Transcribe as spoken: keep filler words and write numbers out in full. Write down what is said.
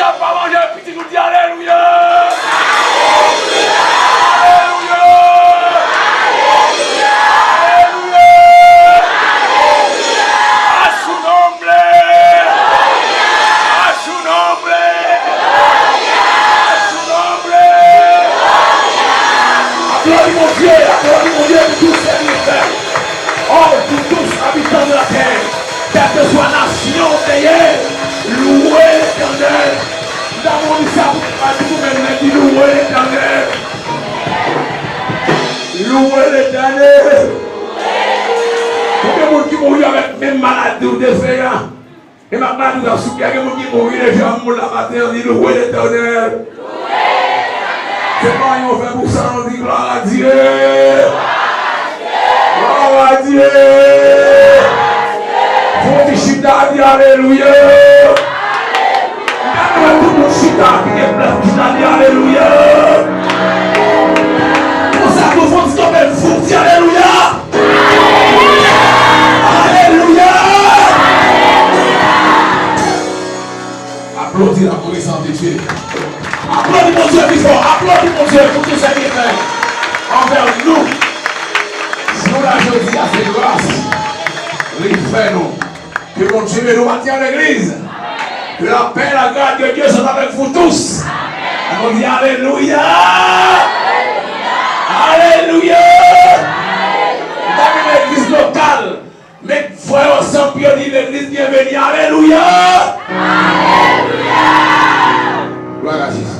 Ap pa manje pitit ou di alelouya. Alelouya. Alelouya. A su nombre. A su nombre. A su nombre. Aplodi Bondye, aplodi Bondye pou tout sa li fè. Oh, pour tous habitants de la terre, quelle que soit nation ou te ye, louez l'Éternel. M ta vle di sa pou, pou nou menm, men di louez l'Éternel. Louez l'Éternel. Konbyen moun ki mouri avèk menm maladi ou te fè a? E m ap mande w sou kè gen moun ki mouri deja, moun la maten an di louwe Letènèl. Se pa yon fè pou sa, nou di glwa a Dye. Glwa a Dye. Fò w di chita, di alelouya. M ta renmen tout moun chita, ki gen plèf chita, di alelouya. Konsa tou fò w di tonbe fou, di alelouya. Alelouya. Aplodi la présence de Dieu. Aplodi Bondye pi fò. Aplodi Bondye pou tout sa li fè anvè nou. Jou la jodi a, se gras li fè nou. Ke Bondye beni w maten an, legliz. Que la paix, la grâce de Dieu soit avec vous tous. Amen. Nou di alelouya. Alelouya. Nan legliz lokal, met frè yo ansanm pou yo di legliz byenveni. Alelouya. Alelouya. Glwa a Jezi.